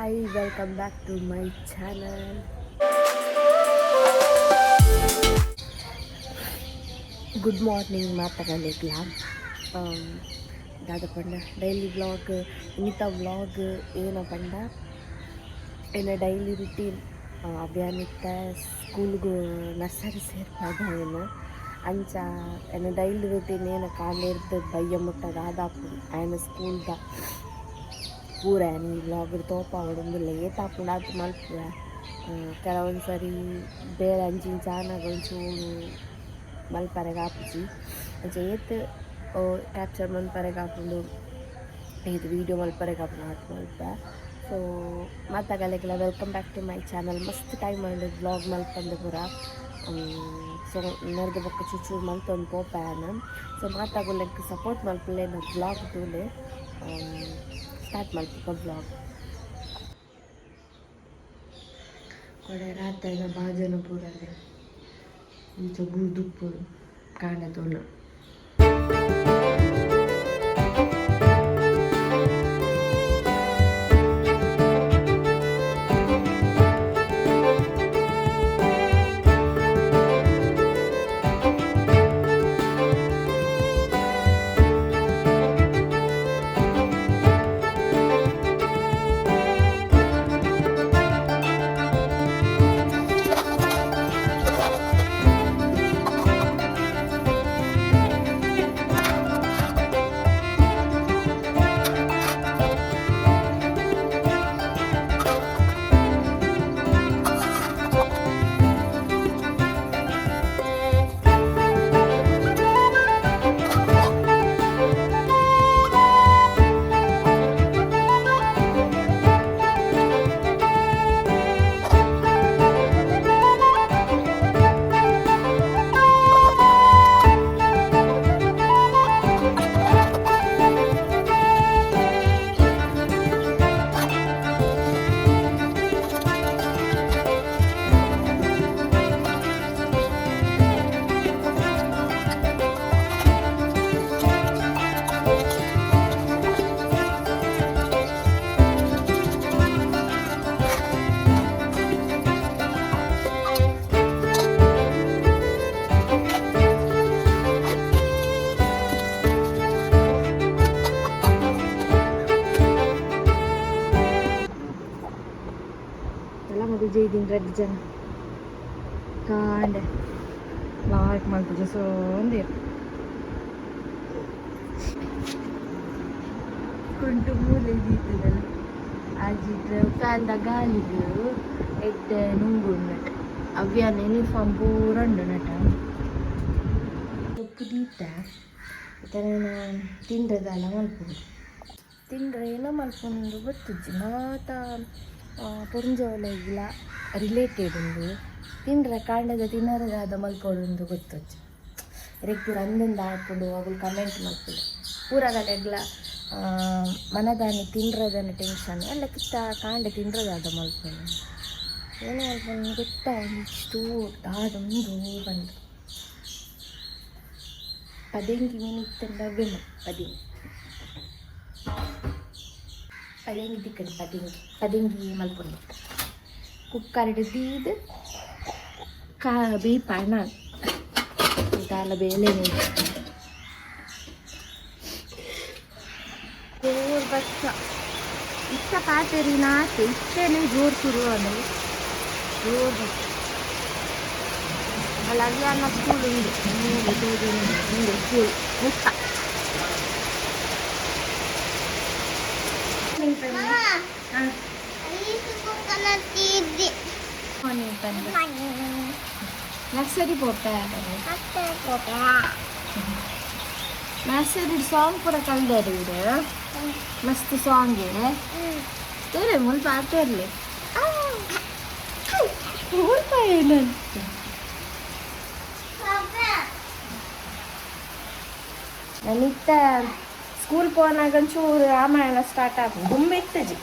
Hi, welcome back to my channel. Good morning ಮಾತಗಲೆಗ್ಲ. ದಾದ ಪಂಡ, daily vlog, ಇನ್ನಿತ vlog ಏನ ಪಂಡ, ಎನ್ನ ಡೈಲಿ ರುಟೀನ್. ಅವ್ಯಾನಿತ್ತ ಸ್ಕೂಲ್ಗು ನರ್ಸರಿ ಸೇರ್ಪಾದ ಏನು. ಅಂಚ ಎನ್ನ ಡೈಲಿ ರುಟೀನ್ ಏನ, ಕಾಂಡೆರ್ದ್ ಬಯ್ಯ ಮುಟ್ಟ ದಾದಾಪುಂಡು, ಆಯನ ಸ್ಕೂಲ್ದ ಪೂರ ಯಾನ್ ಈ ವ್ಲಾಗ್ ತೋಪಾವೊಡೊಂದುಲ್ಲೆ. ಏತಾಪುಂಡು ಆತ್ ಮಲ್ಪುವೆ. ಕೆಲವೊಂದು ಸರಿ ಬೇರೆ ಅಂಚಿ ಇಂಚ ಆನಗ ಒಂಚೂರು ಮಲ್ಪರೆಗ್ ಆಪುಜಿ. ಅಂಚ ಏತ್ ಕ್ಯಾಪ್ಚರ್ ಮಲ್ಪರೆಗ್ ಆಪುಂಡು, ಏತ್ ವೀಡಿಯೋ ಮಲ್ಪರೆಗ್ ಆಪುಂಡು, ಆತ್ ಮಲ್ಪೆ. ಸೊ ಮಾತಗಲೆಗ್ಲ welcome back to my channel. ಮಸ್ತ್ ಟೈಮ್ ಆಂಡ್ ವ್ಲಾಗ್ ಮಲ್ಪಂದೆ ಪೂರ. ಸೊ ನೆರ್ದ್ ಬೊಕ್ಕ ಚೂಚೂರು ಮಲ್ತೊಂದು ಪೋಪೆ ಯಾನ್. ಸೊ ಮಾತಾಗುಲೆಗ್ ಸಪೋರ್ಟ್ ಮಲ್ಪುಲೆ, ವ್ಲಾಗ್ ತೂಲೆ. ಸ್ಟಾರ್ಟ್ ಮಲ್ಪುಗ ವ್ಲಾಗ್. ಕೊಡೆ ರಾತ್ರೆದ ಬಾಜನ ಪೂರ ಇಂಚ ಬೂರ್ದುಪ್ಪುಂಡು ಕಾಂಡೆ ತೂನ. ವಿಜಯ್ ರಡ್ಡ್ ಜನ ಕಾಂಡೆ ಲಾಯ್ಕ್ ಮಲ್ಪುಜ ಸೋಂದೆರ್. ಕುಂಟು ಮೂಲೆ ದೀತದಲ್ಲ ಆಜಿಡ್ರೆ ಫ್ಯಾನ್ದ ಗಾಳಿಗ್ ಎಡ್ಡೆ ನುಂಗು ನಟ್. ಅವ್ಯಾನ ಯೂನಿಫಾರ್ಮ್ ಪೂರ ಉಂಡು ನಟ. ಉಪ್ಪು ದೀತ. ಇತ್ತೆ ನಾನು ತಿಂಡ್ರೆ ದಾಲ ಮಲ್ಪುಡು, ತಿಂಡ್ರೆ ಏನೋ ಮಲ್ಪುಂಡು ಗೊತ್ತುಜ್ಜಿ. ಮಾತ ಪೊಂಜೋವುಲೆಗ್ಲ ರಿಲೇಟೆಡ್ ಉಂಡು. ತಿಂಡ್ರೆ ಕಾಂಡೆದ ತಿನ್ನರೆ ದಾದ ಮಲ್ಪೊಡುಂದು ಗೊತ್ತುಜ್ಜಿ. ಇರೆಗ್ ಪೂರ ಅಂದಂದ ಆಪುಂಡು, ಅಗುಲು ಕಮೆಂಟ್ ಮಲ್ಪುಂಡು ಪೂರಗಲೆಗ್ಲ. ಮನದಾನಿ ತಿಂಡ್ರದನ ಟೆನ್ಷನ್ ಎಲ್ಲ ಕಿತ್ತ. ಕಾಂಡೆ ತಿಂಡ್ರೆ ದಾದ ಮಲ್ಪುನು, ಏನು ಮಲ್ಪುನು ಗೊತ್ತಾವೊಂದು. ದಾದ ಉಂಡು ಪಂದ್ ಪದೆಂಗಿ ಮೀನು ಇತ್ತಂಡ ಅವ್ವೆ. ಪದೆಂಗಿ, ಪದೆಂಗಿ ತಿಕ್ಕಂಡು. ಪದೆಂಗಿ, ಪದೆಂಗಿ ಮಲ್ಪೊಂಡು. ಕುಕ್ಕರ್ಡ್ ದೀದ್ ಕಾ ಬೇಯ್ಪಾಯ್. ನಾನು ದಾಲ ಬೇಲೆ. ಜೋರ್ ಬರ್ಸ. ಇತ್ತ ಪಾತೆರಿನಾತ್ ಇತ್ತೆನೆ ಜೋರ್ ಶುರು ಆಂಡ್. ಜೋರ್ ಬರ್ಸ. ಅಲ್ಲ, ಅವ್ಯಾನ ಸ್ಕೂಲ್ ಉಂಡು, ಮೂಲು ತೋಜುಂಡು. ಉಂಡು ಸ್ಕೂಲ್ ಮುಟ್ಟ. ಹಾಂ, ಮಾರ್ನಿಂಗ್ ಪಂದ್. ನರ್ಸರಿ ಪೋಪೆ. ನರ್ಸರಿ ಸಾಂಗ್ ಪೂರ ಕಲ್ದಾರೆ ಇರು. ಮಸ್ತ್ ಸಾಂಗ್ ತೂರೆ. ಮುಲ್ಪ ಆತೇರ್ಲೆ ಮುಲ್ಪ ಏನಂತ. ನಾನಿತ್ತ ಸ್ಕೂಲ್ ಪೋನಾಗ ಒಂಚೂರು ರಾಮಾಯಣ ಸ್ಟಾರ್ಟ್ ಆಪುಂಡು. ದುಂಬು ಇತ್ತಜಿ.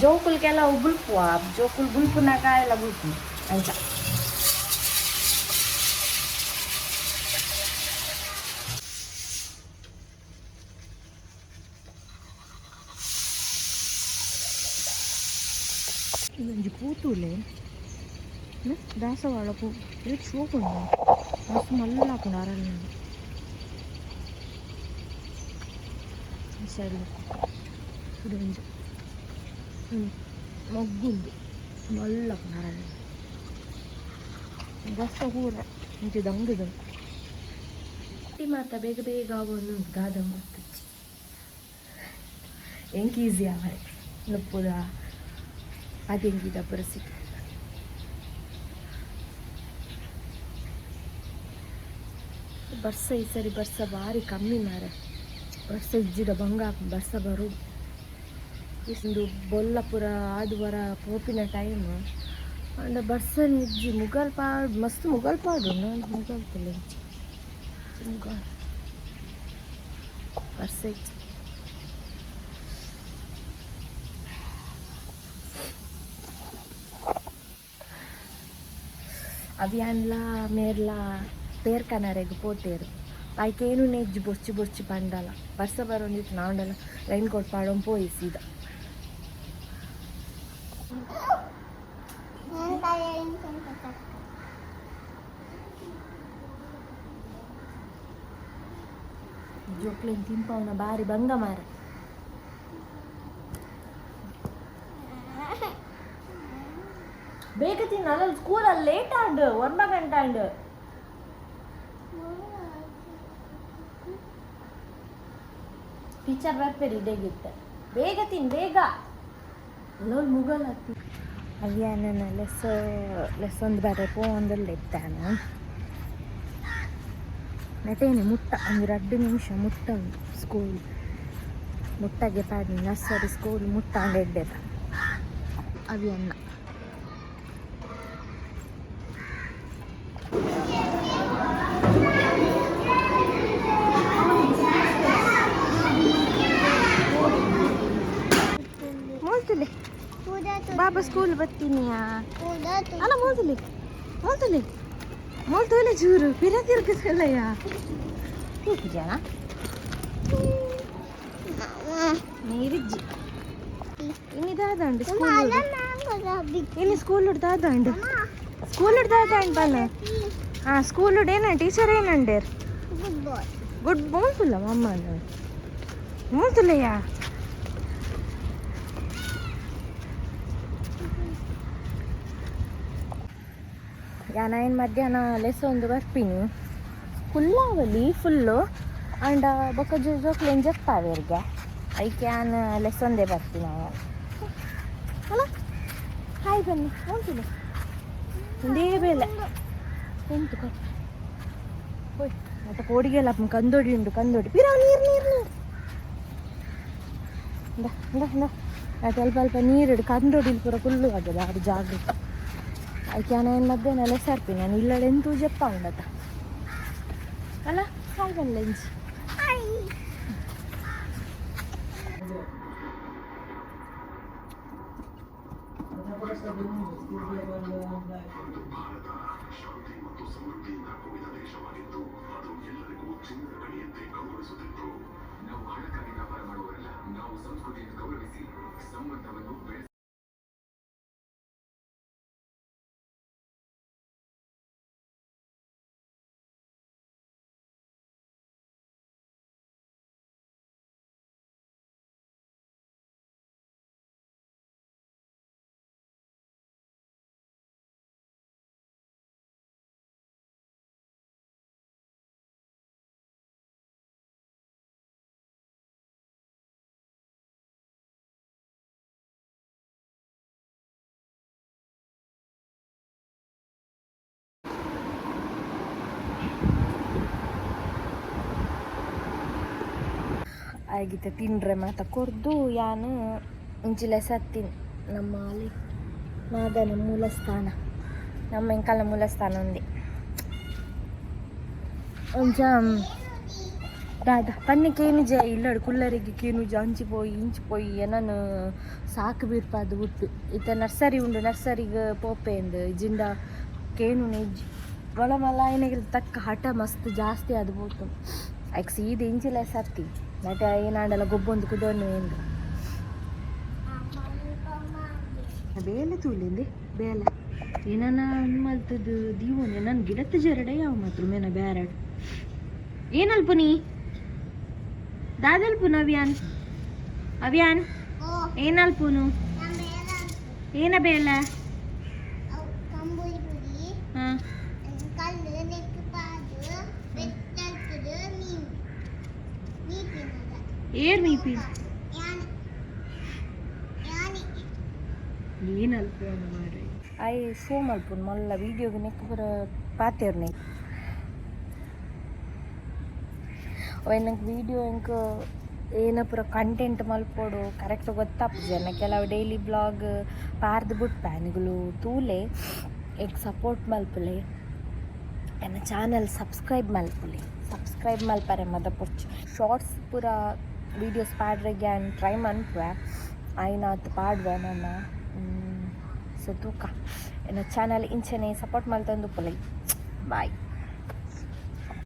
ಜೋಕುಲ್ ಕೆಲವು ಬುಲ್ಪುವ, ಜೋಕುಲ್ ಬುಲ್ಪುನಾಗ ಎಲ್ಲ ಬುಲ್ಪು ಅಂಚ. ಒಂಜಿ ಪೂ ತೂಲೆ ದಾಸವಾಳ ಪೂ ಏತ್ ಶೋಕು ಉಂಡು ಮಸ್ತ್ ಮಲ್ಲ ಆಪುಂಡು ಅರಳುಂಡು ಸೈಡ್ ಇದು ಒಂಜಿ ಮೊಗ್ಗುಂಡು ಮಲ್ಲ ಆಪುಂಡು ಅರಳುಂಡು ಬಸ್ಸ ಪೂರ ಇಂಚ ದಂಗದ ಮಾತ ಬೇಗ ಬೇಗ ಆವೊಂದು ದಾದ ಗೊತ್ತುಜ್ಜಿ ಎಂಕ್ ಈಸಿ ಆವರೆ ನುಪ್ಪುದ ಅದೆಂಗಿದ ಪರಿಸ್ಥಿತಿ ಬರ್ಸ ಈ ಸರಿ ಬರ್ಸ ಭಾರಿ ಕಮ್ಮಿ ಮಾರೆ ಬರ್ಸ ಇಜ್ಜಿಡ ಬಂಗ ಬರ್ಸ ಬರು ಇಂದು ಬೊಲ್ಲಪುರ ಆದುವರ ಪೋಪಿನ ಟೈಮ್ ಅಂಡ ಬರ್ಸನ ಇಜ್ಜಿ ಮುಗಲ್ ಪಾಡ್ ಮಸ್ತ್ ಮುಗಲ್ ಪಾಡು ಮುಗಲ್ ಇಜ್ಜಿ ಮುಗಲ್ ಬರ್ಸ ಇಜ್ಜಿ ಅವಿಯಾನ್ಲ ಮೇರ್ಲ ಪೇರ್ಕನರೆಗ್ ಪೋತೇರು ಐಕೇನು ನೆಜ್ಜಿ ಬೊರ್ಚಿ ಬೊರ್ಚಿ ಪಂಡಲ ಬರ್ಸ ಬರೊಂದಿತ್ತು ನಾಂಡಲ ರೈನ್ ಕೋಟ್ ಪಾಡೊಂದು ಪೋಯಿ ಸೀದಾ. ಜೋಕ್ಲೆನ್ ತಿನ್ಪವುನ ಬಾರಿ ಬಂಗ ಮಾರೆ. ಬೇಗ ತಿನ್ನ ಅಲ್ಲ ಸ್ಕೂಲಲ್ಲಿ ಲೇಟ್ ಆಂಡ್ 9 ಗಂಟೆ ಆಂಡ್. ಟೀಚರ್ ಬರ್ಪೇರಿ ಇಡೇಗಿತ್ತ ಬೇಗ ತಿನ್ ಬೇಗ ಅಲ್ಲೊಂದು ಮುಗಲ್ ಹತ್ತಿ ಅವ್ಯಾನ ಲೆಸ್ ಲೆಸ್ಸೊಂದು ಬರೆ ಪೋಂದಲ್ಲ ಇತ್ತಾನ ನಟೇನೆ ಮುಟ್ಟ ಒಂದು 2 ನಿಮಿಷ ಮುಟ್ಟ ಸ್ಕೂಲ್ ಮುಟ್ಟಗೆ ಪಾಡಿ ನರ್ಸರಿ ಸ್ಕೂಲ್ ಮುಟ್ಟ ಅಂಡ್ ಎಡ್ಡೆದ ಅವಿಯನ್ನ ಮೋಲ್ತುಲೆ ಬಾಬಾ ಸ್ಕೂಲ್ ಬರ್ತೀನಿಯಾ ಅಲ್ಲ ಮೋಲ್ತುಲೆ ಮೋಲ್ತುಲೆ ಮೋಲ್ತುಲೆ ಚೂರು ಪಿರ ತಿರ್ಗಿಸಲ್ಲಯ್ಯ ಜನ ನೀರಿಜ್ಜಿ ಇನ್ನು ದಾದಂಡು ಸ್ಕೂಲ್ ಇನ್ನು ಸ್ಕೂಲ್ ದಾದಂಡು ಸ್ಕೂಲ್ ದಾದಂಡು ಬಲ್ಲ ಹಾಂ ಸ್ಕೂಲ್ ಏನ ಟೀಚರ್ ಏನಂಡೇರ್ ಗುಡ್ ಮೋಲ್ತುಲ್ಲ ಮಮ್ಮ ಮೋಲ್ತುಲೆಯಾ. ಯಾನ್ ಮಧ್ಯಾಹ್ನ ಲೆಸ್ಸೊಂದು ಬರ್ಪಿನಿ ಕುಲ್ಲಾವಲಿ ಫುಲ್ಲು ಅಂಡ ಬೊಕ್ಕ ಜೋಕ್ಲೆನ್ ಜಪ್ಪಾವೆರ್ಗೆ ಐಕೆ ಯಾನ್ ಲೆಸ್ಸೊಂದೇ ಬರ್ಪಿನ ಅಲ್ಲ ಹಾಯ್ ಬನ್ನಿ ಮೋಲ್ತುಲೆ ಒಂದೇ ಬೇಲೆ ಎಂತು ಕೊರ್ಪ ಓಯ್ ಮತ್ತೆ ಕೋಡಿಗೆಲ್ಲ ಕಂದೋಡಿ ಉಂಟು ಕಂದೋಡಿ ಪಿರ ನೀರು ನೀರು ನೀರು ಇಂದ ಇಂದ ಇಂದ ಅಲ್ಪ ಅಲ್ಪ ನೀರಿಡು ಕಂದೋಡಿ ಪೂರ ಕುಲ್ಲು ಆಗದ ಅದು ಜಾಗೃತ ಐಕೆ ನಾನು ಮಧ್ಯಾಹ್ನ ಲೆಸ್ಸಾರ್ಪಿ ನಾನು ಇಲ್ಲಡೆ ಎಂತೂ ಜಪ್ಪ ಉಂಡತ ಅಲ್ಲ ಹಾಯ್ ಬನ್ನಿ ಲಂಚ್. ಆಗಿತ್ತೆ ತಿಂಡ್ರೆ ಮಾತ ಕೊರ್ದು ಯಾನು ಇಂಚಿಲೆ ಸತ್ತಿನಿ ನಮ್ಮ ಅಲ್ಲಿ ಮಾದನ ಮೂಲಸ್ಥಾನ ನಮ್ಮ ಎಂಕಲ್ನ ಮೂಲಸ್ಥಾನ ಒಂದೇ ಒಂಜ ದಾದ ಪನ್ನಿ ಕೇನುಜ ಇಲ್ಲಡು ಕುಲ್ಲರಿಗೆ ಕೇನುಜ ಅಂಚಿ ಪೋಯಿ ಇಂಚಿ ಪೋಯಿ ಏನನು ಸಾಕು ಬಿರ್ಪಾದು ಉಟ್ಟು ಇತ್ತ ನರ್ಸರಿ ಉಂಡು ನರ್ಸರಿಗೆ ಪೋಪೆಂದು ಜಿಂಡ ಕೇನು ನೆಜ್ಜಿ ಒಳ ಮಲ್ಲ ಐನಗಿಲ್ ತಕ್ಕ ಹಠ ಮಸ್ತ್ ಜಾಸ್ತಿ ಅದು ಪೋತು ಐಕ್ ಸೀದ ಇಂಚಿಲೆ ಸತ್ತಿ ನಟ ಏನಾಂಡಲ ಗೊಬ್ಬೊಂದು ಕುದೊನ್ನು ಎಂದು ಬೇಲೆ ತೂಲಿಂದೆ ಬೇಲೆ ಏನನ ಮಲ್ತದು ದೀವೊಂದು ನನ್ನ ಗಿಡತ್ತ ಜರಡ ಯಾವ ಮಾತ್ರ ಮೇನ ಬ್ಯಾರಡ್. ಏನಲ್ಪು ನೀ? ದಾದಲ್ಪುನು ಅವಿಯಾನ್? ಅವಿಯಾನ್, ಏನಲ್ಪುನು? ಏನ ಬೇಲೆ? ಹಾಂ, ಏರ್ ಮೀಪಿ? ಏನಲ್ಪ ಮಾರ್ರೆ, I show ಮಲ್ಪುನು ಮಲ್ಲ ವೀಡಿಯೋಗೆ ನೆಕ್ ಪೂರ ಪಾತೆರ್ನೆ. ನಂಗೆ ವೀಡಿಯೋ ಎಂಕ್ ಏನ ಪೂರ ಕಂಟೆಂಟ್ ಮಲ್ಪೊಡು ಕರೆಕ್ಟ್ ಗೊತ್ತಾಪುಜಿ. ಅನ್ನ ಕೆಲವು ಡೈಲಿ ಬ್ಲಾಗ್ ಪಾರ್ದು ಬುಟ್ಪೆ. ನಿಗುಲು ತೂಲೆ, ಎಂಕ್ ಸಪೋರ್ಟ್ ಮಲ್ಪುಲೆ. ಎನ್ನ ಚಾನಲ್ ಸಬ್ಸ್ಕ್ರೈಬ್ ಮಲ್ಪುಲೆ. ಸಬ್ಸ್ಕ್ರೈಬ್ ಮಲ್ಪರೆ ಮದಪೊಡ್ಚಿ. ಶಾರ್ಟ್ಸ್ ಪೂರ ವೀಡಿಯೋಸ್ ಪಾಡ್ರೆಗೆ ಆ್ಯಂಡ್ ಟ್ರೈ ಮನ್ಪುವೆ, ಆಯ್ನಾತ್ ಪಾಡುವೆ ನನ್ನ. ಸೊ ತೂಕ, ಎನ್ನ ಚಾನಲ್ ಇಂಚನೆ ಸಪೋರ್ಟ್ ಮಲ್ತೊಂದುಪ್ಪುಲೆ. ಬಾಯ್.